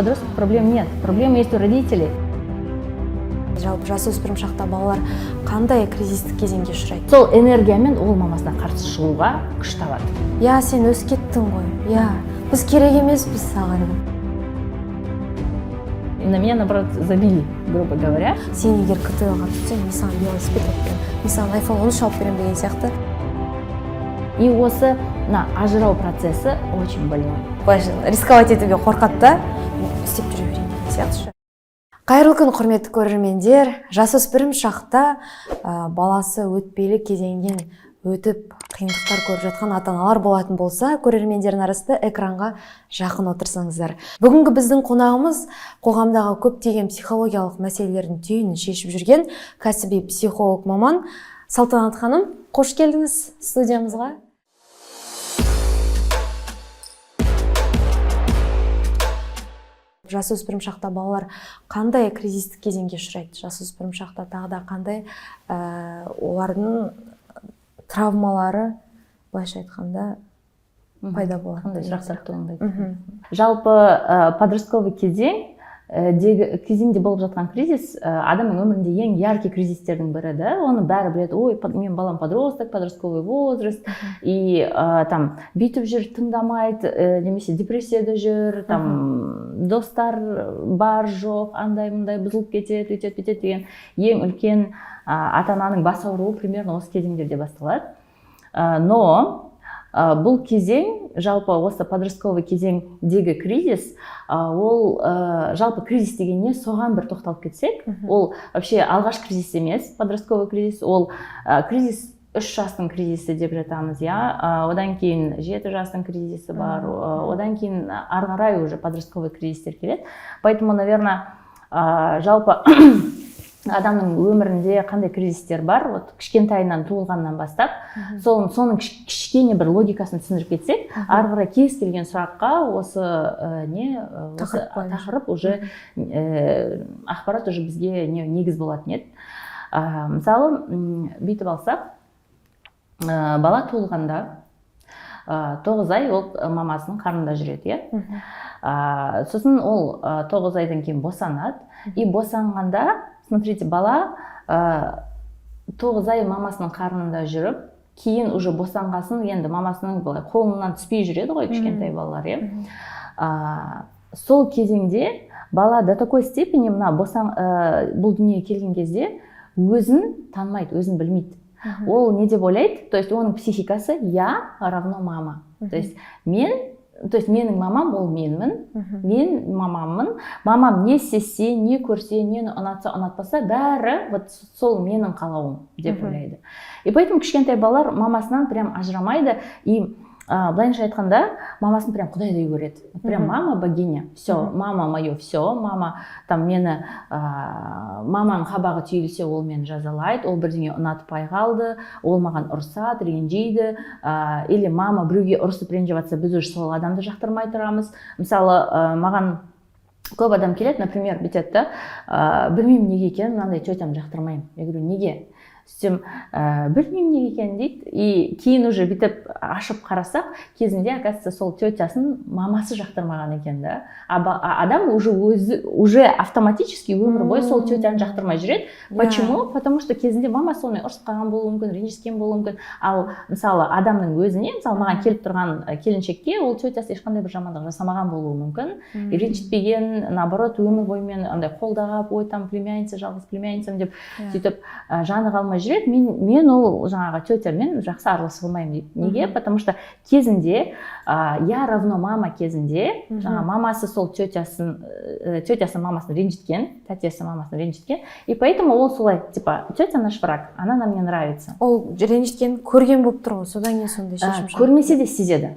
подростков проблем нет. Проблемы есть у родителей. Жалпы, жасөспірім шақта балалар қандай кризистік кезеңге ұшырайды? Сол энергиямен ол мамасына қарсы шығуға күш табады. Иә, сен өсіп кеттің ғой, иә, біз керек емеспіз саған. И на меня, наоборот, забили, грубо говоря. Сен егер КТО ға түссең, мен саған велосипед алып беремін, мен саған iPhone 13 алып беремін деген сияқты. И осы мына ажырау процесі очень больной. Былайша, рисковать етуге қорқады да, істеп жүре берейін деген сияқты ше. Қайырлы күн, құрметті көрермендер! Жасөспірім шақта баласы өтпелі кезеңнен өтіп, қиындықтар көріп жатқан ата аналар болатын болса, көрермендердің арасында экранға жақын отырсаңыздар. Бүгінгі біздің қонағымыз — қоғамдағы көптеген психологиялық мәселелердің түйінін шешіп жүрген кәсіби психолог маман Салтанат ханым. Қош келдіңіз студиямызға! Жасөспірім шақта балалар қандай кризистік кезеңге ұшырайды? Жасөспірім шақта тағы да қандай олардың травмалары, былайша айтқанда, пайда болады Қандай деген сұрақтар сияқты. туындайды? Жалпы, подростковый кезең кезеңде болып жатқан кризис адамның өмірінде ең яркий кризистердің бірі да. Оны бәрі біледі: ой, менің балам подросток, подростковый возраст, и там бүйтіп жүр, тыңдамайды, немесе депрессияда жүр, там достар бар, жоқ, андай мындай бұзылып кетеді, өйтеді, бүйтеді деген ең үлкен ата ананың бас ауруы примерно осы кезеңдерде басталады. Но бұл кезең, жалпы осы подростковый кезеңдегі кризис, ол жалпы кризис деген не, соған бір тоқталып кетсек. Ол вообще алғаш кризис емес, подростковый кризис. Ол кризис 3 жастың кризисі деп жатамыз, иә. Одан кейін 7 жастың кризисі бар, одан кейін ары қарай уже подростковый кризистер келеді. Поэтому, наверное, жалпы адамның өмірінде қандай кризистер бар, вот кішкентайынан, туылғаннан бастап, соның кішкене бір логикасын түсіндіріп кетсек, ары қарай кез келген сұраққа осы не осы Тақырып бойынша. тақырып уже ақпарат уже бізге не негіз болатын еді. Мысалы, бүйтіп алсақ, бала туылғанда 9 ай ол мамасының қарнында жүреді, иә. Сосын ол 9 айдан кейін босанады. И босанғанда, смотрите, бала 9 ай мамасының қарнында жүріп, кейін уже босанғасын енді мамасының былай қолынан түспей жүреді ғой кішкентай балалар, иә. Сол кезеңде бала до такой степени мына бұл дүниеге келген кезде өзін танымайды, өзін білмейді. Ол не деп ойлайды? То есть оның психикасы: я равно мама. То есть мен, то есть менің мамам ол менмін, мен мамаммын. Мамам не істесе, не көрсе, нені ұнатса, ұнатпаса, бәрі вот сол менің қалауым деп ойлайды. И поэтому кішкентай балалар мамасынан прям ажырамайды и былайынша айтқанда, мамасын прям құдайдай көреді. Прям мама богиня, все, мама мое все, мама там мені, маманың қабағы түйілсе, ол мені жазалайды, ол бірдеңе ұнатпай қалды, ол маған ұрсады, ренжиді, или мама біреуге ұрысып, ренжіп жатса, біз уже сол адамды жақтырмай тұрамыз. Мысалы, маған көп адам келеді, например, бүйтеді да: «Білмеймін неге екенін, мынандай тетямды жақтырмаймын». Я говорю: «Неге?» Сөйтсем, «Білмеймін неге екенін», — дейді. И кейін уже бүйтіп ашып қарасақ, кезінде, оказывается, сол тетясын мамасы жақтырмаған екен да. А адам уже өзі уже автоматически өмір бойы сол тетяны жақтырмай жүреді. Почему? Потому что кезінде мамасы онымен ұрысып қалған болуы мүмкін, ренжіскен болуы мүмкін. Ал мысалы, адамның өзіне, мысалы, маған келіп тұрған келіншекке ол тетясы ешқандай бір жамандық жасамаған болуы мүмкін, ренжітпеген, наоборот, өмір бойы мені андай қолдап, ой, там племянница, жалғыз племянницам деп, сөйтіп жаны қалмай жүреді. Мен ол жаңағы тетямен жақсы араласа алмаймын дейді. Неге? Потому что кезінде я равно мама кезінде жаңа мамасы сол тетясын, тетясы мамасын ренжіткен, тәтесі мамасын ренжіткен, и поэтому ол солай, типа, тетя наш враг, она нам не нравится. Ол ренжіткенін көрген болып тұр ғой, содан кейін сондай шешім шығарды. Көрмесе де сезеді.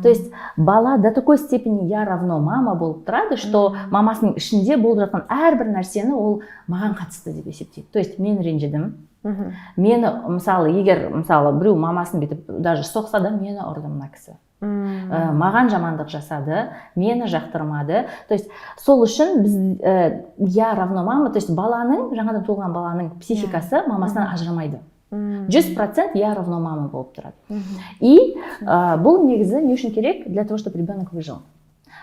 То есть бала до такой степени я равно мама болып тұрады, что мамасының ішінде болып жатқан әрбір нәрсені ол маған қатысты деп есептейді. То есть мен ренжідім, мені, мысалы, егер, мысалы, біреу мамасын бүйтіп даже соқса да, мені ұрды мына кісі, маған жамандық жасады, мені жақтырмады. То есть сол үшін біз я равно мама, то есть баланың, жаңадан туылған баланың психикасы мамасынан ажырамайды, 100% я равно мама болып тұрады. И бұл негізі не үшін керек? Для того, чтобы ребенок выжил.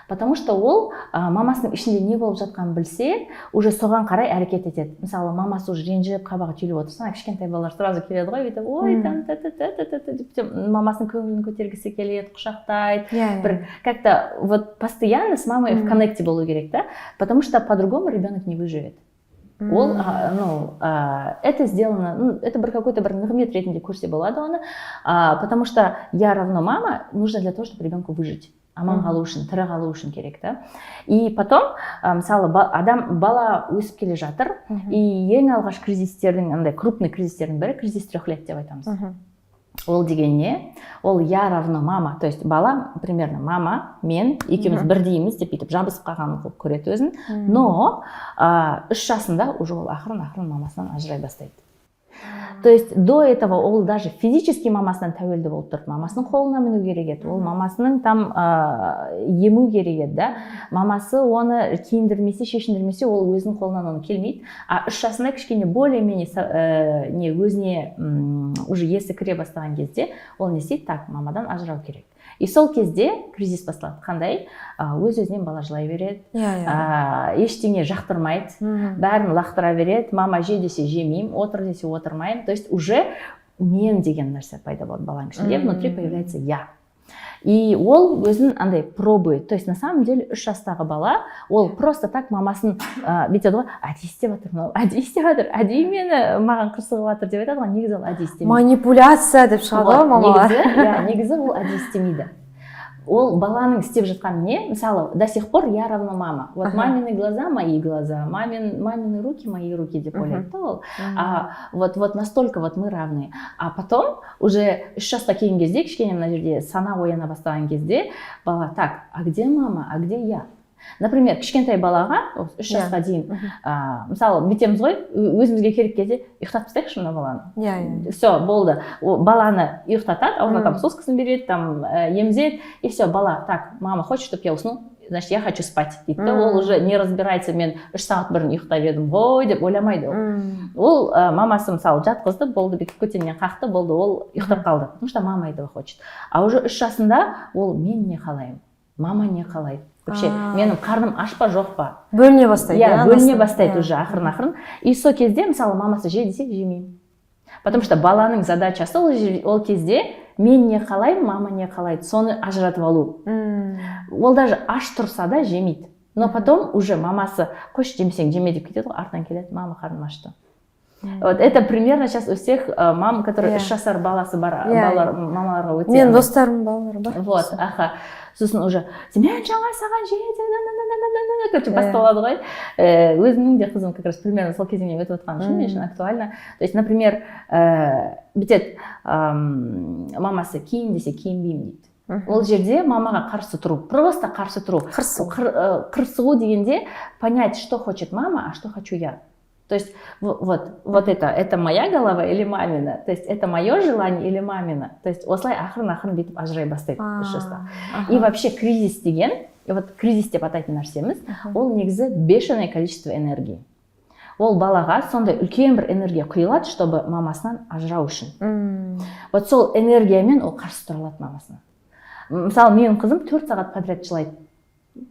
Потому что ол мамасының ішінде не болып жатқанын білсе, уже соған қарай әрекет етеді. Мысалы, мамасы уже ренжіп, қабағы түйіліп отырса, ана кішкентай балалар сразу келеді ғой бүйтіп: «Ой, там та та та та та та», – деп, мамасының көңілін көтергісі келеді, құшақтайды. Иә бір как-то вот постоянно с мамой в коннекте болу керек та, потому что по-другому ребенок не выживет. Ол ну, это сделано, ну, это бір какой-то бір нығмет ретінде көрсе болады оны, потому что я равно мама нужно для того, чтобы ребенку выжить, аман қалу үшін, тірі қалу үшін керек та. И потом, мысалы, адам, бала өсіп келе жатыр, и ең алғаш кризистердің, андай крупный кризистердің бірі кризис 3 лет деп айтамыз. Ол деген не? Ол я равно мама, то есть бала примерно мама мен екеуміз бірдейміз деп, бүйтіп жабысып қалған қылып көреді өзін. Но 3 жасында уже ол ақырын ақырын мамасынан ажырай бастайды. То есть до этого ол даже физически мамасынан тәуелді болып тұрды, мамасының қолына міну керек еді, ол мамасының там ему керек еді да. Мамасы оны киіндірмесе, шешіндірмесе, ол өзінің қолынан оны келмейді. А 3 жасында кішкене более менее не, өзіне уже есі кіре бастаған кезде ол не істейді? Так, мамадан ажырау керек. И сол кезде кризис басталады. Қандай? Өз өзінен бала жылай береді, иә иә ештеңе жақтырмайды, бәрін лақтыра береді. Мама же десе, жемеймін, отыр десе, отырмаймын. То есть уже мен деген нәрсе пайда болады баланың ішінде, внутри появляется я, и ол өзін андай пробует. То есть на самом деле 3 жастағы бала ол просто так мамасын бүйтеді ғой: «Әдейі істеп жатыр мынау, әдейі істеп жатыр, әдейі мені, маған қырсығып жатыр», – деп айтады ғой. Негізі ол әдейі істемейді. Манипуляция деп шығады ғой Вот, мамалар. Негізі, иә, негізі ол әдейі істемейді. Ол баланың істеп жатқан не? Мысалы, до сих пор я равно мама, вот мамины глаза – мои глаза, мамины руки – мои руки деп ойлайды да ол. Вот настолько вот мы равны. А потом уже 3 жасқа келген кезде, кішкене мына жерде сана ояна бастаған кезде бала: «Так, а где мама, а где я?» Например, кішкентай балаға, осы 3 жасқа дейін, мысалы, бүйтеміз ғой, өзімізге керек кезде: «Ұйықтатып тастайықшы мына баланы». иә иә Все, болды. О, баланы ұйықтатады, аузына там соскасын береді, там емізеді, и все, бала: «Так, мама хочет, чтобы я уснул, значит, я хочу спать», – дейді да. Ол уже не разбирается, мен 3 сағат бұрын ұйықтап едім ғой деп ойламайды ол. Ол мамасы, мысалы, жатқызды, болды, бүйтіп көтеннен қақты, болды, ол ұйықтап қалды, потому что мама этого хочет. А уже 3 жасында ол: «Мен не қалаймын, мама не қалайды вообще, менің қарным аш па, жоқ па?» Бөліне бастайды. Иә, бөліне анасынан. бастайды уже ақырын ақырын. И сол кезде, мысалы, мамасы же десе, жемеймін, потому что баланың задачасы ол кезде мен не қалаймын, мама не қалайды, соны ажыратып алу. Ол даже аш тұрса да жемейді. Но потом уже мамасы: «Қойшы, жемесең жеме», – деп кетеді ғой, артынан келеді: «Мама, қарным ашты». Вот это примерно сейчас у всех мам, которые 3 жасар баласы бар, балалар, мамаларға өте Менің достарым балалары бар. Вот, аха. Сосын уже: «Мен жаңа саған же», короче, басталады ғой. Өзімнің де қызым как раз примерно сол кезеңнен өтіп жатқан үшін мен үшін актуально. То есть, например, бүйтеді: мамасы «Киін» десе, «Киінбеймін» дейді. Ол жерде мамаға қарсы тұру, просто қарсы тұру. Қырсығу. Қырсығу дегенде понять, что хочет мама, а что хочу я. То есть вот это моя голова или мамина, то есть это мое желание или мамина. То есть осылай ақырын ақырын бүйтіп ажырай бастайды 3 жаста. И вообще кризис деген, вот кризис деп атайтын нәрсеміз, ол негізі бешеное количество энергии. Ол балаға сондай үлкен бір энергия құйылады, чтобы мамасынан ажырау үшін. Вот сол энергиямен ол қарсы тұра алады мамасына. Мысалы, менің қызым 4 сағат подряд жылайды,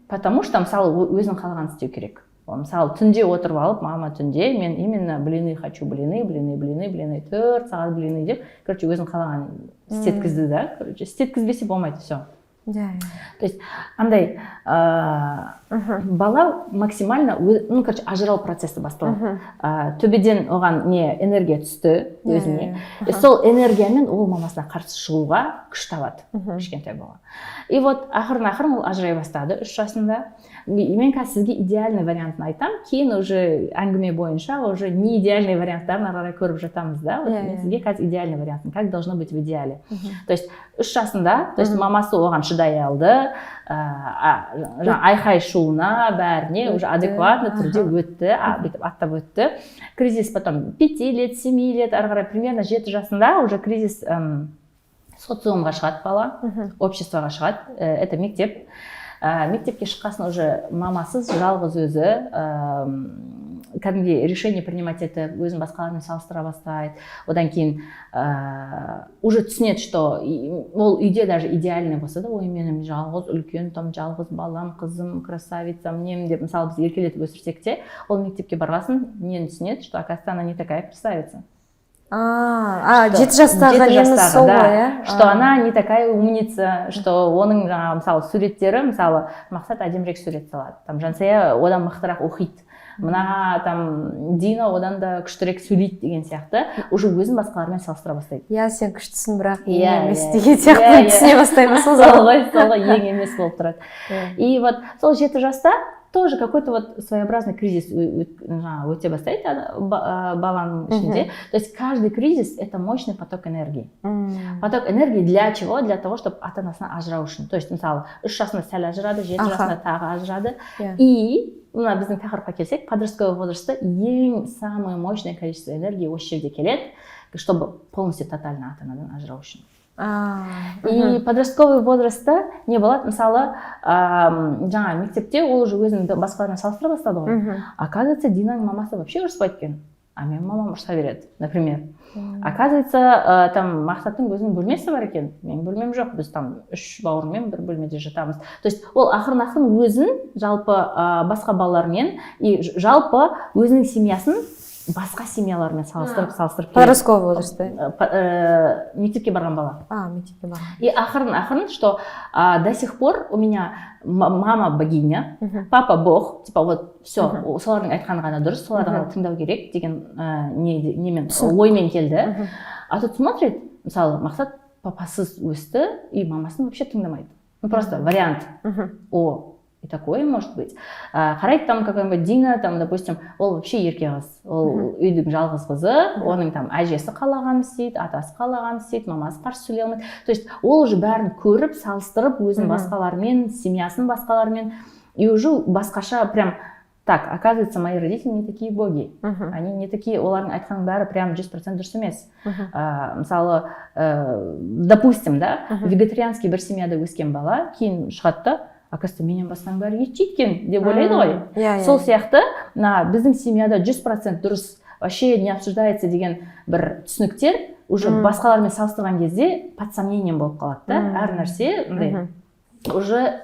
потому что, мысалы, өзінің қалағанын істеу керек. Ол, мысалы, түнде отырып алып: «Мама, түнде мен именно блины хочу, блины, блины, блины, блины», 4 сағат блины деп, короче, өзінің қалағанын істеткізді да. Короче, істеткізбесе болмайды, все. Иә То есть андай бала максимально ну, короче, ажырау процесі басталады. Төбеден оған не, энергия түсті өзіне. Иә, И сол энергиямен ол мамасына қарсы шығуға күш табады кішкентай бала. И вот ақырын ақырын ол ажырай бастады 3 жасында. Мен қазір сізге идеальный вариантын айтамын, кейін уже әңгіме бойынша уже не идеальный варианттарын ары қарай көріп жатамыз да. Вот мен сізге қазір идеальный вариантын, как должно быть в идеале. То есть 3 жасында, то есть мамасы оған шыдай алды, жаңа айқай шуына, бәріне уже Өтті, адекватно түрде өтті, бүйтіп аттап өтті. Кризис потом 5 лет, 7 лет, ары қарай примерно 7 жасында уже кризис, социумға шығады бала, обществоға шығады, это мектеп. Мектепке шыққасын уже мамасыз жалғыз өзі. Кәдімгідей решение принимать етіп, өзін басқалармен салыстыра бастайды. Одан кейін уже түсінеді, что ол үйде даже идеальный болса да, «Ой, менің жалғыз үлкен, там, жалғыз балам, қызым, красавицам, нем» деп, мысалы, біз еркелетіп өсірсек те, ол мектепке барғасын нені түсінеді? Что, оказывается, она не такая красавица. А, 7 жастағы 7 неміз жастағы, сол да. ғой, иә? Что она не такая умница, что оның жаңағы, мысалы, суреттері, мысалы, Мақсат әдемірек сурет салады, там, Жансая одан мықтырақ оқиды, мына, там, Дина одан да күштірек сөйлейді деген сияқты, уже өзін басқалармен салыстыра бастайды. Иә, сен күштісің, бірақ Иә, емес иә. деген сияқты Иә, иә. түсіне бастай ма сол Сол заман? ғой, сол ғой, ең емес болып тұрады. И вот сол 7 жаста тоже какой-то вот своеобразный кризис жаңағы өте бастайды баланың ішінде. То есть каждый кризис — это мощный поток энергии. Поток энергии для чего? Для того, чтобы ата анасынан ажырау үшін. То есть, мысалы, 3 жасында сәл ажырады, 7 жасында тағы ажырады. И мына біздің тақырыпқа келсек, подростковый возрастта ең самое мощное количество энергии осы жерде келеді, чтобы полностью, тотально ата анадан ажырау үшін. И подростковый возрастта не болады? Мысалы, жаңа мектепте ол уже өзін басқалармен салыстыра бастады ғой. Оказывается, Динаның мамасы вообще ұрыспайды екен, а менің мамам ұрыса береді, например. Оказывается, там, Мақсаттың өзінің бөлмесі бар екен, менің бөлмем жоқ, біз там үш бауырыммен бір бөлмеде жатамыз. То есть ол ақырын ақырын өзін жалпы басқа балалармен и жалпы өзінің семьясын басқа семьялармен салыстырып, салыстырып келеді. Подростковый возрастта? Мектепке барған бала. А, мектепке барған. И ақырын ақырын, что до сих пор у меня мама богиня, папа бог, типа, вот все, солардың айтқаны ғана дұрыс, соларды ғана тыңдау керек деген не немен Түсінік. оймен келді. А тут смотрит, мысалы, Мақсат папасыз өсті и мамасын вообще тыңдамайды, ну, просто вариант. О, и такое может быть. Қарайды, там, какой-нибудь Дина, там, допустим, ол вообще ерке қыз, ол үйдің жалғыз қызы, оның там әжесі қалағанын істейді, атасы қалағанын істейді, мамасы қарсы сөйлей алмайды. То есть ол уже бәрін көріп, салыстырып өзін басқалармен, семьясын басқалармен, и уже басқаша прям: так, оказывается, мои родители не такие боги, они не такие, олардың айтқанының бәрі прям 100% дұрыс емес. Мысалы, допустим, да, вегетарианский бір семьяда өскен бала кейін шығады да, оказывается, менен басқаның бәрі ет жейді екен деп ойлайды ғой. Иә, иә. Сол сияқты мына біздің семьяда 100% дұрыс, вообще не обсуждается деген бір түсініктер уже басқалармен салыстырған кезде под сомнением болып қалады да. Әр нәрсе мындай уже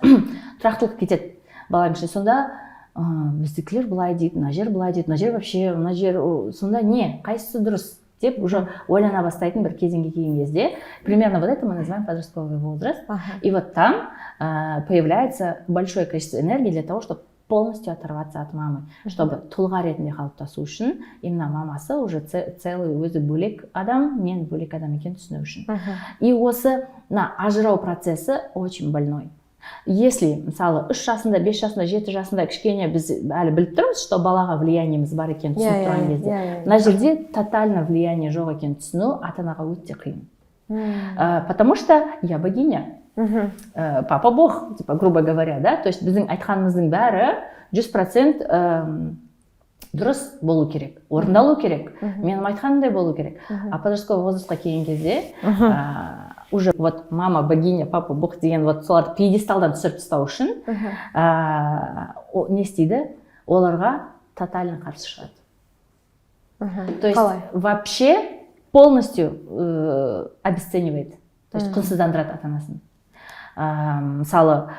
тұрақтылық кетеді баланың ішінде. Сонда біздікілер былай дейді, мына жер былай дейді, мына жер вообще, мына жер сонда не, қайсысы дұрыс деп уже ойлана бастайтын бір кезеңге келген кезде, примерно вот это мы называем подростковый возраст. И вот там появляется большое количество энергии для того, чтобы полностью оторваться от мамы, чтобы тұлға ретінде қалыптасу үшін, именно мамасы уже целый өзі бөлек адам, мен бөлек адам екенін түсіну үшін. И осы мына ажырау процесі очень больной. Если, мысалы, 3 жасында, 5 жасында, 7 жасында кішкене біз әлі біліп тұрмыз, что балаға влияниеміз бар екенін түсініп тұрған кезде, иә, иә. мына жерде тотально влияние жоқ екенін түсіну ата анаға өте қиын. Потому что я богиня, папа бог, типа, грубо говоря, да, то есть біздің айтқанымыздың бәрі 100% дұрыс болу керек, орындалу керек, менің айтқанымдай болу керек. А подростковый возрастқа келген кезде уже вот мама богиня, папа бог деген вот соларды пьедесталдан түсіріп тастау үшін не істейді? Оларға тотально қарсы шығады. То есть Қалай? вообще полностью обесценивает, то есть құнсыздандырады ата анасын. Мысалы,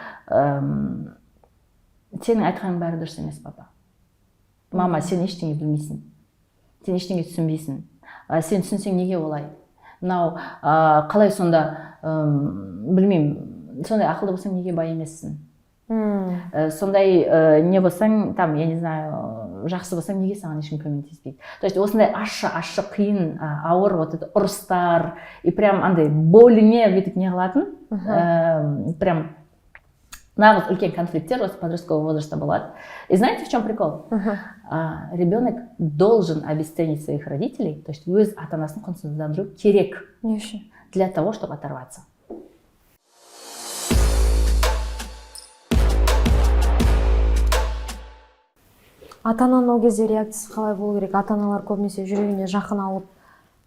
сенің айтқаның бәрі дұрыс емес, папа, мама, сен ештеңе білмейсің, сен ештеңе түсінбейсің. Сен түсінсең, неге олай мынау, қалай сонда, білмеймін, сондай ақылды болсаң, неге бай емессің? Сондай не болсаң, там, я не знаю, жақсы болсаң, неге саған ешкім көмектеспейді? То есть осындай ащы ащы, қиын, ауыр вот это ұрыстар и прям андай больно бүйтіп не қылатын, прям нағыз үлкен конфликттер осы подростковый возрастта болады. И знаете, в чем прикол? Ребенок должен обесценить своих родителей, то есть өз ата анасын құнсыздандыру керек. Не үшін? Для того, чтобы оторваться. Ата ананың ол кезде реакциясы қалай болу керек? Ата аналар көбінесе жүрегіне жақын алып,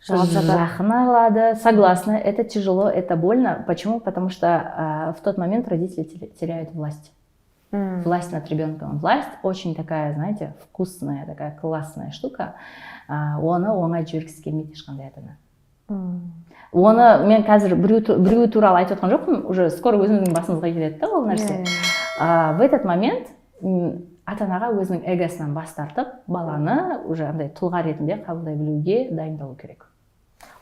жылап жатады. Жақын алады, согласна, это тяжело, это больно. Почему? Потому что в тот момент родители теряют власть. Власть над ребенком. Власть очень такая, знаете, вкусная, такая классная штука. Оны оңай жібергісі келмейді ешқандай ата ана. Оны мен қазір біреу туралы айтып отқан жоқпын, уже скоро өзіміздің басымызға келеді да ол нәрсе. Иә, иә. В этот момент ата анаға өзінің эгосынан бас тартып, баланы уже андай тұлға ретінде қабылдай білуге дайындалу керек.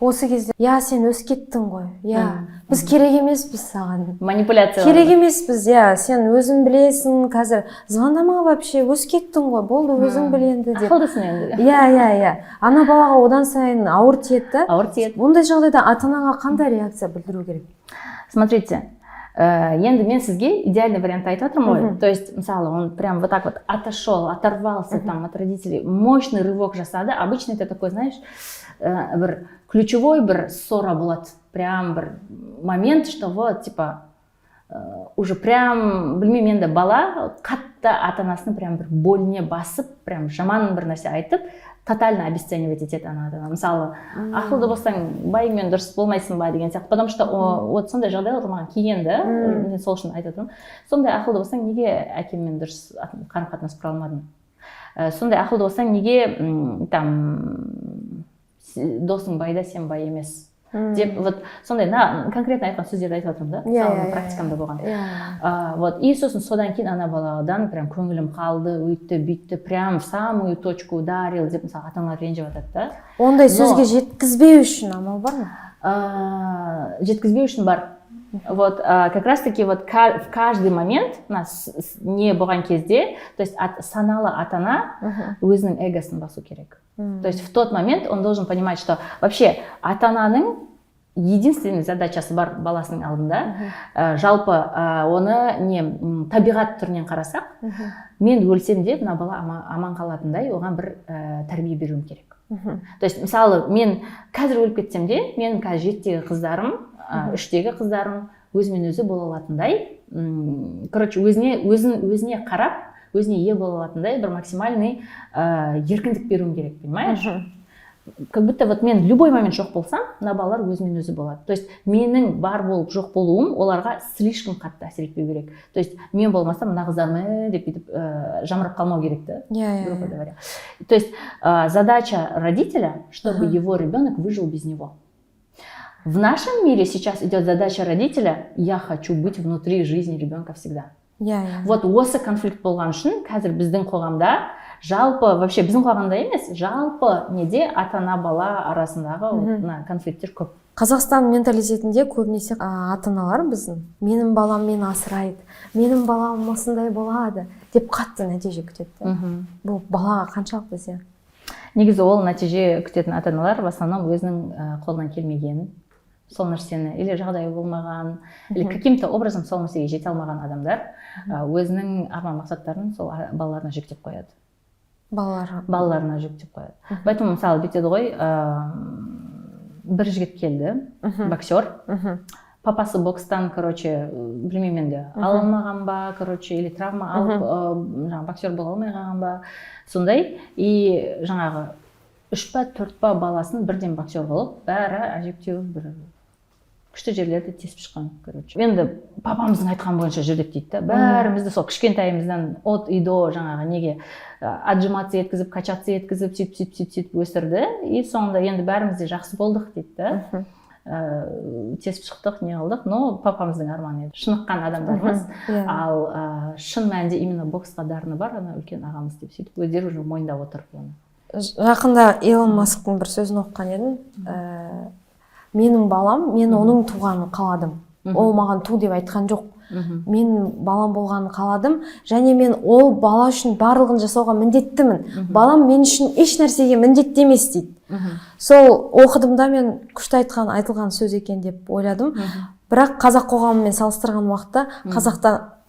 Осы кезде: «Иә, сен өсіп кеттің ғой, иә, біз керек емеспіз саған». Манипуляция. Керек емеспіз, иә, сен өзің білесің, қазір звондама вообще, өсіп кеттің ғой, болды, өзің біл енді деп. Ақылдысың енді. Иә, ана балаға одан сайын ауыр тиеді да. Ауыр тиеді. Ондай жағдайда ата анаға қандай реакция білдіру керек? Смотрите, енді мен сізге идеальный вариант айтып жатырмын ғой. То есть, мысалы, он прям вот так вот отошел, оторвался там от родителей, мощный рывок жасады. Обычно это такой, знаешь, бір ключевой бір ссора болады, прям бір момент, что вот типа уже прям, білмеймін енді, бала қатты ата анасын прям бір больне басып, прям жаман бір нәрсе айтып, тотально обесценивать етеді ана ата ана. Мысалы, ақылды болсаң, байыңмен дұрыс болмайсың ба деген сияқты. Потому что вот сондай жағдайлар маған келген да. Мен сол үшін айтып отырмын: сондай ақылды болсаң, неге әкеммен дұрыс қарым қатынас құра алмадың? Сондай ақылды болсаң, неге там досың бай да, сен бай емес деп. Вот сондай на конкретно айтқан сөздерді айтып жатырмын да, мысалы, практикамда болған. Вот и сосын содан кейін ана баладан прям көңілім қалды, өйтті бүйтті, прям в самую точку ударил деп, мысалы, ата аналар ренжіп жатады да. Ондай сөзге жеткізбеу үшін амал бар ма? Жеткізбеу үшін бар. Вот как раз таки вот в каждый момент мына не болған кезде, то есть саналы ата ана өзінің эгосын басу керек. То есть в тот момент он должен понимать, что вообще ата ананың единственный задачасы бар баласының алдында. Жалпы оны не табиғат түрінен қарасақ, мен өлсем де, мына бала аман қалатындай оған бір тәрбие беруім керек. То есть, мысалы, мен қазір өліп кетсем де, менің қазір 7-дегі қыздарым, 3-тегі қыздарым өзімен өзі бола алатындай, короче, өзіне өзін өзіне қарап, өзіне ие бола алатындай бір максимальный еркіндік беруім керек, понимаешь? Как будто вот мен любой момент жоқ болсам, мына балалар өзімен өзі болады. То есть менің бар болып, жоқ болуым оларға слишком қатты әсер етпеу керек. То есть мен болмасам, мына қыздарым деп бүйтіп жамырап қалмау керек та, иә иә грубо говоря. То есть задача родителя, чтобы его ребенок выжил без него. В нашем мире сейчас идет задача родителя: я хочу быть внутри жизни ребенка всегда. иә иә Вот осы конфликт болған үшін қазір біздің қоғамда, жалпы, вообще біздің қоғамда емес, жалпы неде, ата ана бала арасындағы вот мына конфликттер көп. Қазақстан менталитетінде көбінесе ата аналар біздің «менің балам мені асырайды, менің балам осындай болады» деп қатты нәтиже күтеді да. Бұл балаға қаншалықты зиян? Негізі ол нәтиже күтетін ата аналар в основном өзінің қолынан келмеген сол нәрсені, или жағдайы болмаған, или каким то образом сол нәрсеге жете алмаған адамдар өзінің арман мақсаттарын сол балаларына жүктеп қояды. Балаларға. Балаларына жүктеп қояды. Поэтому, мысалы, бүйтеді ғой, бір жігіт келді, боксер, папасы бокстан, короче, білмеймін енді, ала алмаған ба, короче, или травма алып, жаңағы боксер бола алмай қалған ба, сондай. И жаңағы үш па, төрт па баласын бірден боксер қылып, бәрі әжептәуір бір күшті жерлерді тесіп шыққан. Короче, енді папамыздың айтқан бойынша жүрдік дейді да, бәрімізді сол кішкентайымыздан от и до жаңағы неге отжиматься еткізіп, качаться еткізіп, сөйтіп, сөйтіп, сөйтіп, сөйтіп өсірді. И соңында енді бәріміз де жақсы болдық дейді да. Тесіп шықтық, не қылдық, но папамыздың арманы еді, шыныққан адамдармыз. Ал шын мәнінде именно боксқа дарыны бар ана үлкен ағамыз деп, сөйтіп өздері уже мойындап отыр оны. Жақында Илон Масктың бір сөзін оқыған едім: «Менің балам, мен оның туғанын қаладым, ол маған ту деп айтқан жоқ, мен балам болғанын қаладым және мен ол бала үшін барлығын жасауға міндеттімін, балам мен үшін еш нәрсеге міндетті емес», – дейді. Сол оқыдым да, мен күшті айтқан, айтылған сөз екен деп ойладым. Бірақ қазақ қоғамымен салыстырған уақытта, қазақта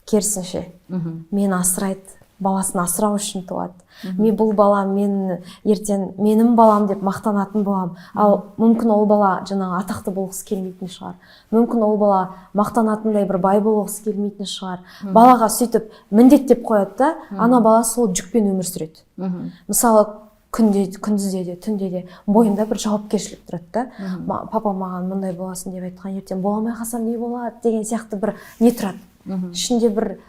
керісінше: мені асырайды, баласын асырау үшін туады, мен бұл бала мен ертең менің балам деп мақтанатын боламын. Ал мүмкін, ол бала жаңағы атақты болғысы келмейтін шығар, мүмкін, ол бала мақтанатындай бір бай болғысы келмейтін шығар. Балаға сөйтіп міндеттеп қояды да, ана бала сол жүкпен өмір сүреді. Мысалы, күнде, күндізде де, түнде де бойында бір жауапкершілік тұрады да. «Папа маған мындай боласың деп айтқан, ертең бола алмай қалсам, не болады?» деген сияқты бір не тұрады ішінде, бір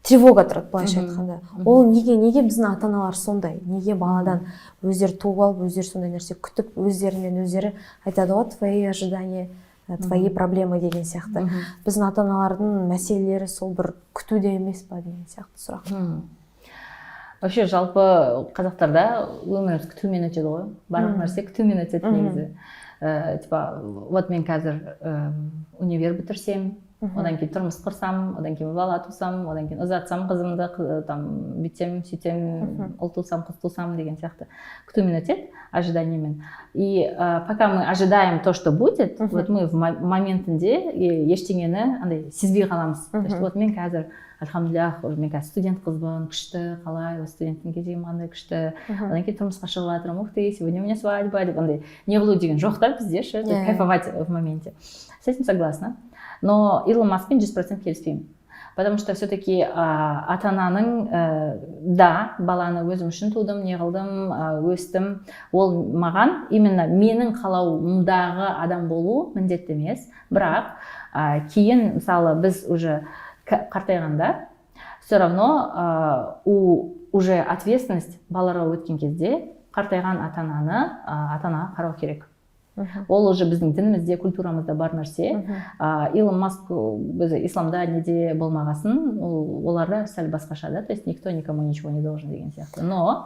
Тревога тұрады, былайша айтқанда. Ол неге біздің ата аналар сондай, неге баладан өздері туып алып, өздері сондай нәрсе күтіп, өздерінен өздері айтады ғой, «твои ожидания, твои проблемы» деген сияқты. Біздің ата аналардың мәселелері сол бір күтуде емес па деген сияқты сұрақ. Вообще, жалпы қазақтарда өміріміз күтумен өтеді ғой, барлық нәрсе күтумен өтеді негізі. Типа вот мен қазір универ бітірсем, одан кейін тұрмыс құрсам, одан кейін бала тусам, одан кейін ұзатсам қызымды, там бүйтсем, сөйтсем, ұл тусам, қыз тусам деген сияқты, күтумен өтеді, ожиданиемен. И пока мы ожидаем то, что будет, вот мы в моментінде ештеңені андай сезбей қаламыз. То есть вот мен қазір, альхамдулиллах, уже мен қазір студент қызбын, күшті, қалай осы студенттің кезегім қандай күшті, одан кейін тұрмысқа шығып жатырмын, ух ты, сегодня у меня свадьба деп андай не қылу деген жоқ та бізде ше, кайфовать в моменте. С этим согласна, но Илон Маскпен 100% келіспеймін, потому что все таки ата ананың да, баланы өзім үшін тудым, не қылдым, өстім, ол маған именно менің қалауымдағы адам болу міндетті емес. Бірақ кейін, мысалы, біз уже қартайғанда, все равно уже ответственность балаларға өткен кезде, қартайған ата ананы ата анаға қарау керек. Ол уже біздің дінімізде, культурамызда бар нәрсе. Илон Маск өзі исламда неде болмағасын, ол оларда сәл басқаша да, то есть никто никому ничего не должен деген сияқты. Но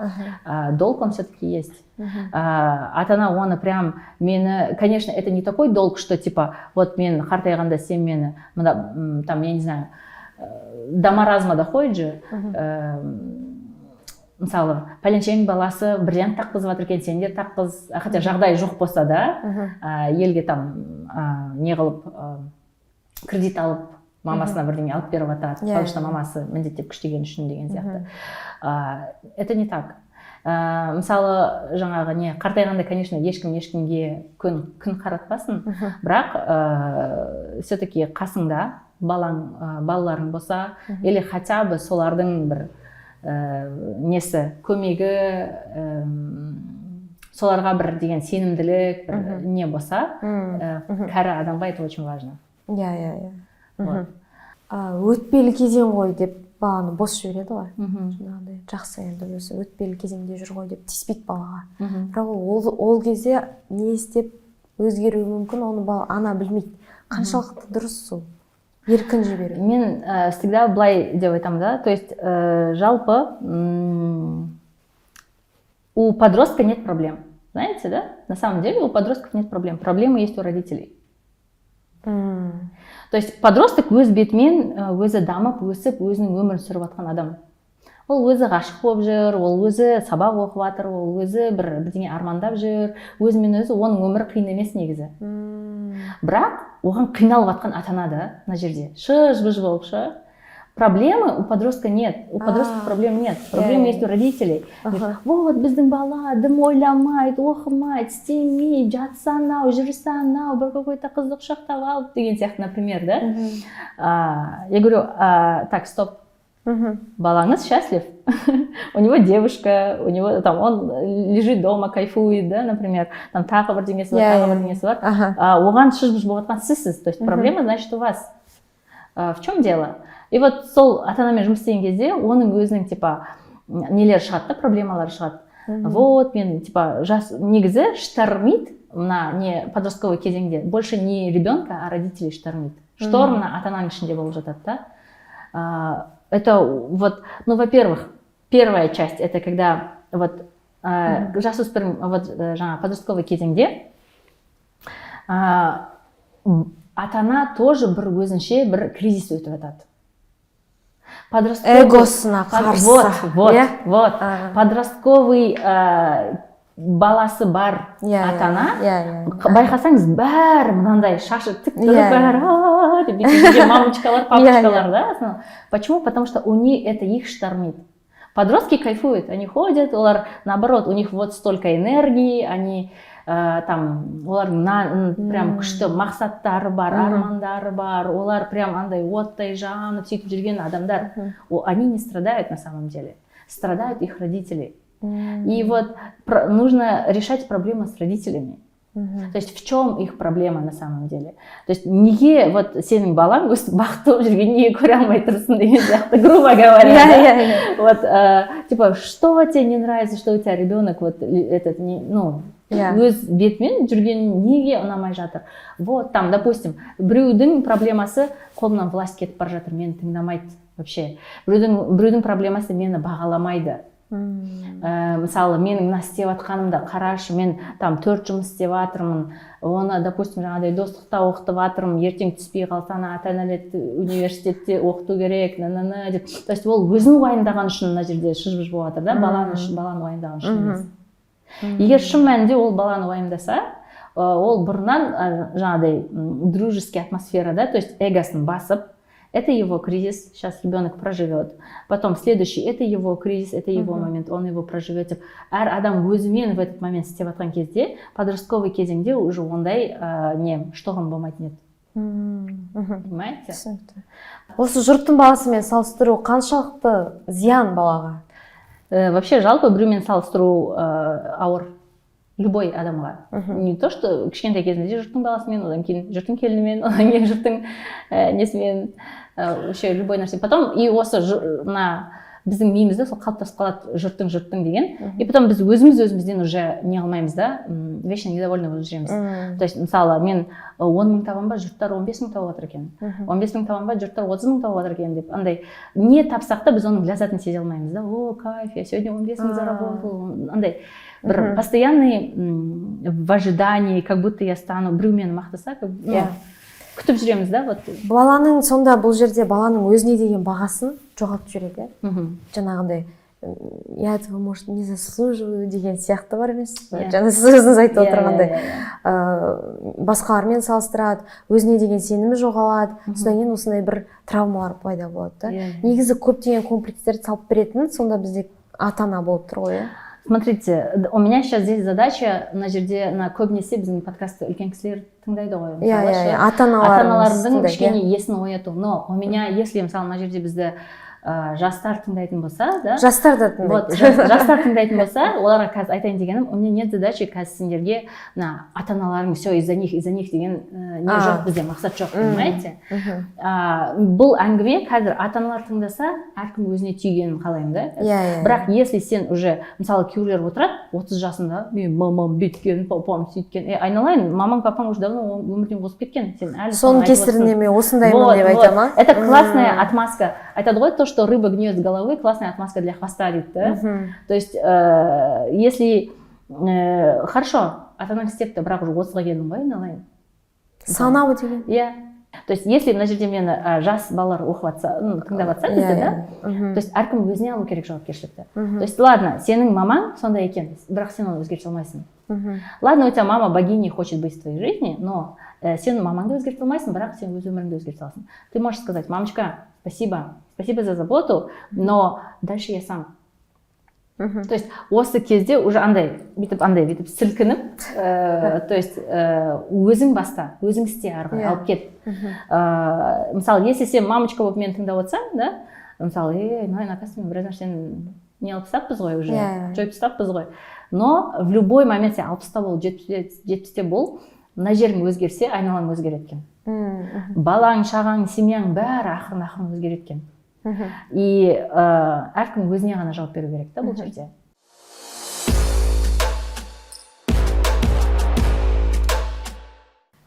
долг, он все таки есть. Ата ана оны прям мені, конечно, это не такой долг, что типа вот мен қартайғанда сен мені мына там, я не знаю, до маразма доходит же. Мысалы, пәленшенің баласы бриллиант таққызып жатыр екен, сен де таққыз, хотя жағдайы жоқ болса да, елге там не қылып, кредит алып, мамасына бірдеңе алып беріп жатады, потому что мамасы міндеттеп күштеген үшін деген сияқты. Это не так. Мысалы, жаңағы не, қартайғанда, конечно, ешкім ешкімге күн қаратпасын, бірақ все таки қасыңда балаң, балаларың болса или хотя бы солардың бір несі, көмегі, соларға бір деген сенімділік, бір не болса, кәрі адамға это очень важно. иә иә иә Вот. Өтпелі кезең ғой деп баланы бос жібереді ғой жаңағыдай, жақсы, енді өзі өтпелі кезеңде жүр ғой деп тиіспейді балаға. Бірақ ол кезде не істеп өзгеруі мүмкін, оны бала, ана білмейді. Қаншалықты дұрыс сол еркін жіберу? Мен всегда былай деп айтамын да, то есть жалпы у подростка нет проблем, знаете, да, на самом деле у подростков нет проблем, проблемы есть у родителей. То есть подросток өз бетімен, өзі дамып, өсіп, өзінің өмірін сүріп жатқан адам. Ол өзі ғашық болып жүр, ол өзі сабақ оқып жатыр, ол өзі бір бірдеңе армандап жүр, өзімен өзі, оның өмірі қиын емес негізі. Бірақ оған қиналып жатқан ата ана да мына жерде шыж быж болып шы. Проблемы у подростка нет, у подростков проблем нет, проблемы есть у родителей. Вот біздің бала дым ойламайды, оқымайды, істемейді, жатса анау, жүрсе анау, бір какой то қызды құшақтап алып деген сияқты, например, да. Я говорю: «Так, стоп, балаңыз счастлив, у него девушка, у него там, он лежит дома, кайфует, да, например, там тағы бірдеңесі бар, тағы бірдеңесі бар. Оған шыж быж болып жатқан сізсіз, то есть проблема, значит, у вас. В чем дело?» И вот сол ата анамен жұмыс істеген кезде оның өзінің типа нелері шығады да, проблемалары шығады. Вот мен типа жас, негізі штормит мына не, подростковый кезеңде больше не ребенка, а родителей штормит. Шторм мына ата ананың ішінде болып жатады да. Это вот, ну, во-первых, первая часть, это когда вот жасөспірім, вот жаңа подростковый кезеңде ата ана тоже бір өзінше бір кризис өтіп жатады. Подростковый Эгосына қарсы. Вот, вот, иә? Вот. Подростковый баласы бар ата ана, иә иә байқасаңыз, бәрі мынандай, шашы тік тұрып, бәрі «А-а-а» деп бүйтіп жүрген мамочкалар, папочкалар да, основном. Почему? Потому что у них это, их штормит. Подростки кайфуют, они ходят, олар наоборот, у них вот столько энергии, они там, олардың прям күшті мақсаттары бар, армандары бар, олар прям андай оттай жанып, сөйтіп жүрген адамдар. Они не страдают на самом деле, страдают их родители. И вот нужно решать проблемы с родителями. То есть в чем их проблема на самом деле? То есть неге вот сенің балаң өстіп бақытты болып жүргенін неге көре алмай тұрсың деген сияқты, грубо говоря. Иә, Да? иә, иә. Вот, типа, что тебе не нравится, что у тебя ребенок вот этот, не, ну, өз бетімен жүрген неге ұнамай жатыр? Вот там, допустим, біреудің проблемасы: қолымнан власть кетіп бара жатыр, мені тыңдамайды вообще. Біреудің проблемасы: мені бағаламайды. Мысалы, менің мына істеп жатқанымды қарашы, мен там төрт жұмыс істеп жатырмын, оны, допустим, жаңағыдай Достықта оқытып жатырмын, ертең түспей қалса, ана ата нәлет университетте оқыту керек, на на на деп. То есть ол өзін уайымдаған үшін мына жерде шыж быж болып жатыр да, баланы үшін, баланы уайымдаған үшін емес. Егер шын мәнінде ол баланы уайымдаса, ол бұрыннан жаңағыдай дружеский атмосферада, то есть эгосын басып, это его кризис, сейчас ребенок проживет. Потом следующий, это его кризис, это его момент, он его проживет деп. Әр адам өзімен в этот момент істеп жатқан кезде, подростковый кезеңде уже ондай не шторм болмайтын еді. Понимаете? Түсінікті. Осы жұрттың баласымен салыстыру қаншалықты зиян балаға? Вообще жалпы біреумен салыстыру ауыр любой адамға. Не то что кішкентай кезінде жұрттың баласымен, одан кейін жұрттың келінімен, одан кейін жұрттың несімен, вообще любой нәрсе. Потом и осы мына біздің миымызда сол қалыптасып қалады, жұрттың, жұрттың деген. И потом біз өзіміз өзімізден уже не қылмаймыз да, вечно недовольны болып жүреміз. То есть, мысалы, мен 10 мың табамын ба, жұрттар 15 мың тауып жатыр екен, 15 мың табамын ба, жұрттар 30 мың тауып жатыр екен деп, андай не тапсақ та, біз оның ләззатын сезе алмаймыз да. О, кайф, я сегодня 15 мың заработал, андай бір постоянный в ожидании, как будто я стану, біреу мені мақтаса, как, ну, күтіп жүреміз да, вот. Баланың сонда бұл жерде баланың өзіне деген бағасын жоғалтып жібереді, иә? Жаңағындай я этого, может, не заслуживаю деген сияқты бар емес пе? Иә. Жаңа сіз өзіңіз айтып отырғандай, иә, иә. Басқалармен салыстырады, өзіне деген сенімі жоғалады, содан кейін осындай бір травмалар пайда болады да. Иә. Негізі көптеген комплекстерді салып беретін сонда бізде ата ана болып тұр ғой, иә? Смотрите, у меня сейчас здесь задача, мына жерде мына көбінесе біздің подкастты үлкен кісілер тыңдайды ғой, иә мысалы, иә ше. Иә, ата аналарымыз Ата аналардың тыңдайды, кішкене есін ояту. Но у меня, если, мысалы, мына жерде бізді жастар тыңдайтын болса да, Жастар да тыңдайды. Вот, жастар тыңдайтын болса, оларға қазір айтайын дегенім: у меня нет задачи қазір сендерге мына ата аналарың все из-за них, из-за них деген не жоқ, бізде мақсат жоқ, понимаете? Бұл әңгіме қазір ата аналар тыңдаса, әркім өзіне түйгенін қалаймын да. иә иә Бірақ если сен уже, мысалы, кейбіреулер отырады 30 жасында: мен мамам бүйткен, папам сөйткен. Е, айналайын, мамаң, папаң уже давно өмірден озып кеткен, сен әлі соның соны айтып кесірінен отырсың. мен осындаймын Вот, деп вот. айта ма? Это классная отмазка. Айтады ғой, то, что рыба гниет с головы, классная отмазка для хвоста дейді да. То есть, если хорошо, ата анаң істепті, бірақ уже 30-ға келдің ғой, айналайын. Санау деген. Иә. То есть, если мына жерде мені жас балалар оқып жатса, ну, тыңдап жатса бізді, да, то есть әркім өзіне алу керек жауапкершілікті. То есть, ладно, сенің мамаң сондай екен, бірақ сен оны өзгерте алмайсың. Ладно, у тебя мама богиней хочет быть в твоей жизни, но сен мамаңды өзгерте алмайсың, бірақ сен өз өміріңді өзгерте аласың. Ты можешь сказать: мамочка, спасибо, спасибо за заботу, но дальше я сам. То есть осы кезде уже андай бүйтіп, андай бүйтіп сілкініп, то есть өзің баста, өзің істе, ары қарай алып кет. Мысалы, если сен мамочка болып мені тыңдап отырсаң да, мысалы, ей, айналайын, оказывается, мен біраз нәрсені не алып тастаппыз ғой уже, жойып тастаппыз ғой. Но в любой момент сен 60-та бол, 70-те бол, мына жерің өзгерсе, айналаң өзгереді екен. Балаң, шағаң, семьяң бәрі ақырын ақырын өзгереді екен. И әркім өзіне ғана жауап беру керек та бұл жерде.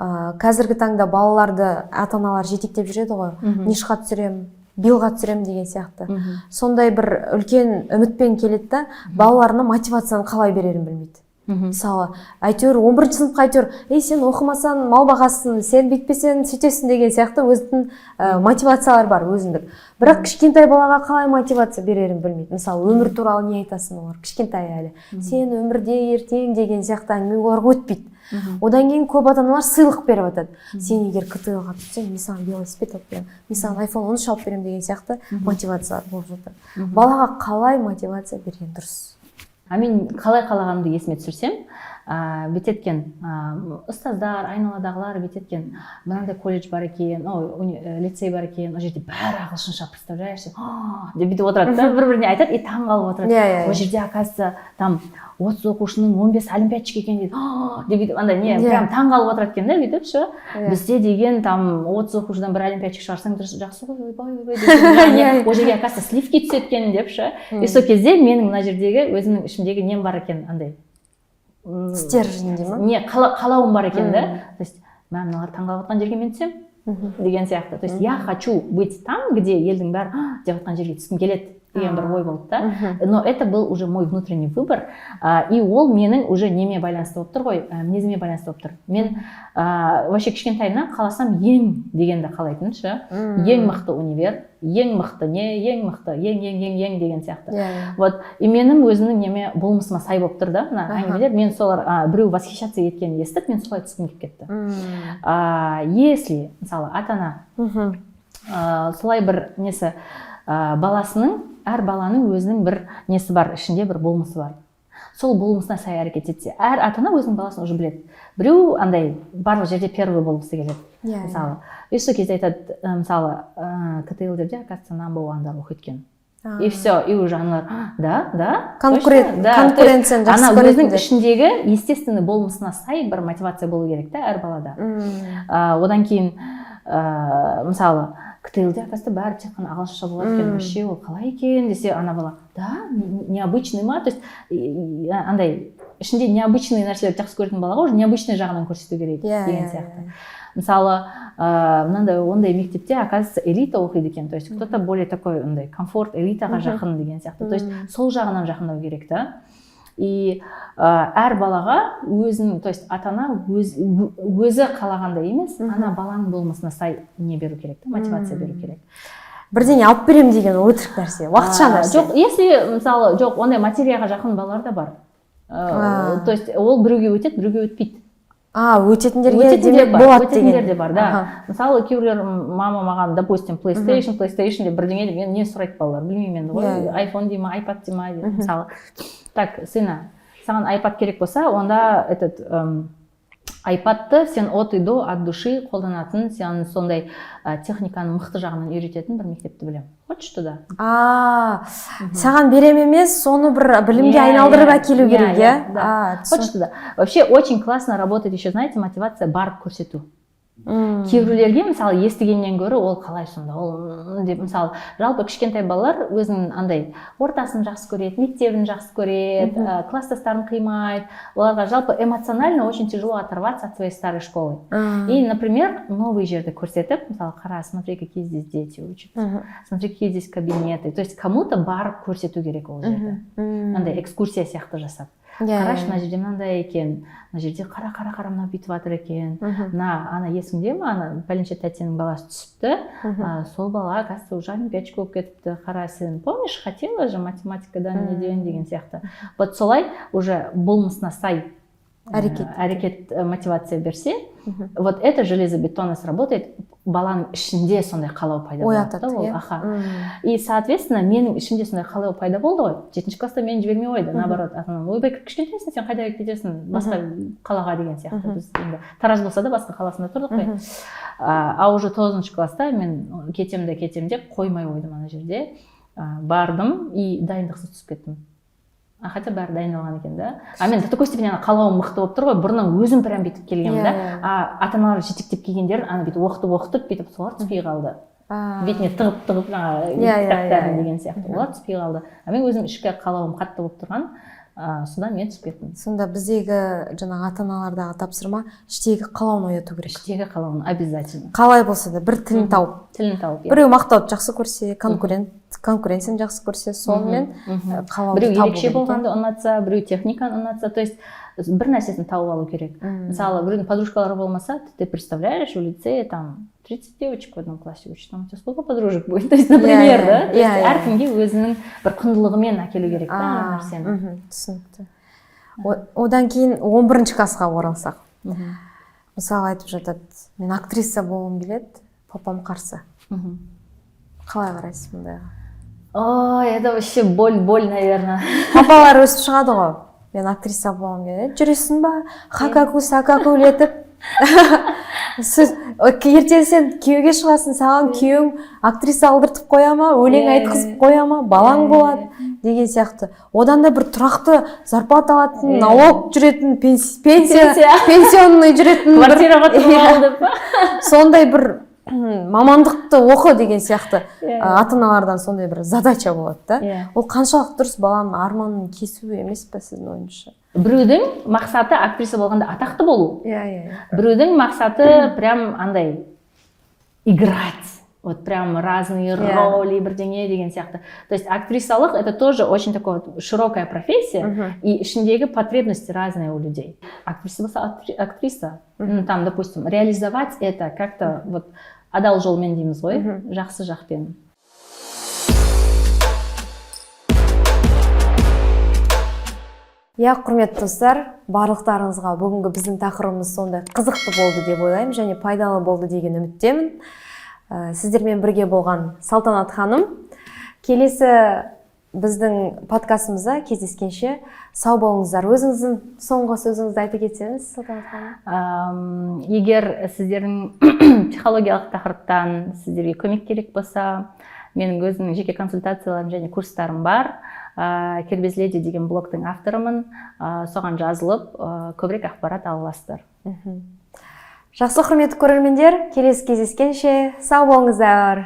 Қазіргі таңда балаларды ата аналар жетектеп жүреді ғой, НИШ-қа түсіремін, БИЛ-ға түсіремін деген сияқты. Сондай бір үлкен үмітпен келеді да, балаларына мотивацияны қалай берерін білмейді. Мысалы, әйтеуір 11 сыныпқа, әйтеуір, ей, сен оқымасаң мал бағасың, сен бүйтпесең сөйтесің деген сияқты өзінің мотивациялары бар өзіндік. Бірақ кішкентай балаға қалай мотивация берерін білмейді. Мысалы, өмір туралы не айтасың? Олар кішкентай әлі. Сен өмірде ертең деген сияқты әңгіме оларға өтпейді. Одан кейін көп ата аналар сыйлық беріп жатады: сен егер КТЛ-ға түссең, мен саған велосипед алып беремін, мен саған айфон 13 алып беремін деген сияқты мотивациялар болып жатыр. Балаға қалай мотивация берген дұрыс? А мен қалай қалағанымды есіме түсірсем, бүйтеді, ұстаздар, айналадағылар бүйтеді: мынандай колледж бар екен, ой, лицей бар екен, ол жерде бәрі ағылшынша, представляешь, деп бүйтіп отырады да, бір біріне айтады и таң қалып отырады. Иә, иә, Ол жерде, оказывается, там 30 оқушының 15 олимпиадчик екен дейді. «А!» деп бүйтіп андай не, прям таң қалып отырады екен да бүйтіп ше. Бізде деген там 30 оқушыдан бір олимпиадчик шығарсаң, дұрыс, жақсы ғой, ойбай, ойбай деп. Яғни ол жерге, оказывается, сливки түседі екен деп ше. И сол кезде менің мына жердегі өзімнің ішімдегі нем бар екен, андай Стержень дей ма? Не, қалауым бар екен да. То есть мә, мыналар таңқалып жатқан жерге мен түсемін деген сияқты. То есть я хочу быть там, где елдің бәрі «А!» деп жатқан жерге түскім келеді деген бір ой болды да. Но это был уже мой внутренний выбор, и ол менің уже неме байланысты болып тұр ғой, мінезіме байланысты болып тұр. Мен вообще кішкентайымнан қаласам, ең дегенді қалайтынмын ше. Ең мықты универ, ең мықты не, ең мықты, ең, ең, ең, ең деген сияқты. Иә иә. Вот, и менің өзімнің неме, болмысыма сай болып тұр да мына әңгімелер. Мен солар біреу восхищаться еткенін естіп, мен солай түскім келіп кетті. Если мысалы, ата ана солай бір несі, баласының, әр баланың өзінің бір несі бар, ішінде бір болмысы бар, сол болмысына сай әрекет етсе. Әр ата ана өзінің баласын уже біледі. Біреу андай барлық жерде первый болғысы келеді, мысалы. И сол кезде айтады, мысалы, КТЛ-дерде, оказывается, number one дар оқиды екен. И все, и уже аналар: «Да, да, точно, да». То есть Конкуренцияны жақсы ана өзінің көретіндер. ішіндегі естественный болмысына сай бір мотивация болу керек та әр балада. Одан кейін, мысалы, КТЛде, оказывается, бәрі тек қана ағылшынша болады екен, вообще ол қалай екен десе, ана бала да необычный ма. То есть андай ішінде необычный нәрселерді жақсы көретін балаға уже необычный жағынан көрсету керек деген сияқты. Мысалы, мынандай, ондай мектепте, оказывается, элита оқиды екен, то есть кто то более такой андай комфорт, элитаға жақын деген сияқты. То есть сол жағынан жақындау керек та. И әр балаға өзінің, то есть ата ана өзі қалағандай емес, ана баланың болмысына сай не беру керек та, мотивация беру керек. Бірдеңе алып беремін деген ол өтірік нәрсе, уақытша нәрсе. Жоқ, если мысалы, жоқ, ондай материяға жақын балалар да бар. То есть ол біреуге өтеді, біреуге өтпейді. А, өтетіндерге Өтетіндер демек бар, болады өтетіндер деген. де бар да. Мысалы, кейбіреулер: «Мама, маған, допустим, PlayStation, PlayStation» деп бірдеңе деп, енді не сұрайды балалар, білмеймін енді ғой. Иә, иә. Айфон дей ма, айпад дей ма деп. Мысалы, так, сына, саған айпад керек болса, онда этот айпадты сен от и до, от души қолданатын, сен сондай техниканы мықты жағынан үйрететін бір мектепті білемін, хочешь туда? А, саған берем емес, соны бір білімге айналдырып әкелу керек, иә? Да. А, Хочешь туда? Вообще очень классно работает еще, знаете, мотивация барып көрсету. Кейбіреулерге, мысалы, естігеннен гөрі ол қалай сонда ол деп. Мысалы, жалпы кішкентай балалар өзінің андай ортасын жақсы көреді, мектебін жақсы көреді, класстастарын қимайды. Оларға жалпы эмоционально очень тяжело оторваться от своей старой школы. И, например, новый жерді көрсетіп, мысалы, қара, смотри, какие здесь дети учатся, смотри, какие здесь кабинеты. То есть кому то барып көрсету керек ол жерді, андай экскурсия сияқты жасап. Қарашы, мына жерде мынандай екен, мына жерде қара, қара, қара, мынау бүйтіп жатыр екен. Мына ана есіңде ме, ана пәленше тәтенің баласы түсіпті, сол бала, оказывается, уже олимпиадчик болып кетіпті. Қара, сен помнишь, хотела же математикадан, неден деген сияқты. Вот солай уже болмысына сай әрекет. Әрекет, мотивация берсе, вот это железобетонно сработает. Баланың ішінде сондай қалау пайда болады Оятады, да ол. Иә. Аха. И, соответственно, менің ішімде сондай қалау пайда болды ғой. Жетінші класста мені жібермей қойды. Наоборот, ата анам: «Ойбай, кішкентайсың, сен қайда кетесің басқа қалаға?» деген сияқты. Біз енді Тараз болса да, басқа қаласында тұрдық қой. А уже тоғызыншы класста мен кетемін де кетемін деп қоймай қойдым ана жерде. Бардым и дайындықсыз түсіп кеттім. А хотя бәрі дайындалған екен да. А мен до такой степени ана қалауым мықты болып тұр ғой, бұрыннан өзім прям бүйтіп келгенмін да. Иә, иә. А ата аналар жетектеп келгендерін ана бүйтіп оқытып, оқытып, бүйтіп солар түспей қалды. Бетіне тығып, тығып жаңағы Иә, иә, кітаптарын иә, иә. деген сияқты. Олар түспей қалды, а мен өзім ішкі қалауым қатты болып тұрған, содан мен түсіп кеттім. Сонда біздегі жаңағы ата аналардағы тапсырма: іштегі қалауын ояту керек. Іштегі қалауын обязательно. Қалай болса да бір тілін тауып. Тілін тауып, иә. Біреу мақтауды жақсы көрсе, конкуренцияны жақсы көрсе, сонымен қалауды Біреу табу ерекше керек, иә? болғанды ұнатса, біреу техниканы ұнатса, то есть бір нәрсесін тауып алу керек. Мысалы, біреудің подружкалары болмаса, ты представляешь, в лицее там 30 девочек в одном классе учат, там у тебя сколько подружек будет? То есть, например, да, то есть әркімге өзінің бір құндылығымен әкелу керек та ана нәрсені. Түсінікті. Одан кейін 11 классқа оралсақ, мысалы, айтып жатады: «Мен актриса болғым келеді, папам қарсы». Қалай қарайсыз мұндайға? Ой, это вообще боль, боль, наверное. Папалар өсіп шығады ғой: «Мен актриса болғым келеді». Жүресің ба хакаку сакакулетіп сіз? Ертең сен күйеуге шығасың, саған күйеуің актриса алдыртып қоя ма, өлең айтқызып қоя ма, балаң болады. Деген сияқты. Одан да бір тұрақты зарплата алатын, налог жүретін, пенсия, Пенсия. пенсионный жүретін Квартираға тұрып Иә. ал деп па? Сондай бір мамандықты оқы деген сияқты. Ата аналардан сондай бір задача болады да. Ол қаншалықты дұрыс? Баланың арманын кесу емес пе, сіздің ойыңызша? Біреудің мақсаты актриса болғанда атақты болу, иә иә біреудің мақсаты прям андай играть, вот прям разные роли, бірдеңе деген сияқты. То есть актрисалық — это тоже очень такая вот широкая профессия, и ішіндегі потребности разные у людей. Актриса болса, актриса. Ну, там, допустим, реализовать это как-то вот адал жолмен дейміз ғой, жақсы жақпен. Иә, құрметті достар, барлықтарыңызға бүгінгі біздің тақырыбымыз сондай қызықты болды деп ойлаймын және пайдалы болды деген үміттемін. Сіздермен бірге болған Салтанат ханым. Келесі біздің подкастымызда кездескенше сау болыңыздар. Өзіңіздің соңғы сөзіңізді айта кетсеңіз, Салтанат ханым. Егер сіздердің психологиялық тақырыптан сіздерге көмек керек болса, менің өзімнің жеке консультацияларым және курстарым бар. Кербез леди деген блогтың авторымын. Соған жазылып, көбірек ақпарат ала аласыздар. Жақсы, құрметті көрермендер, келесі кездескенше сау болыңыздар.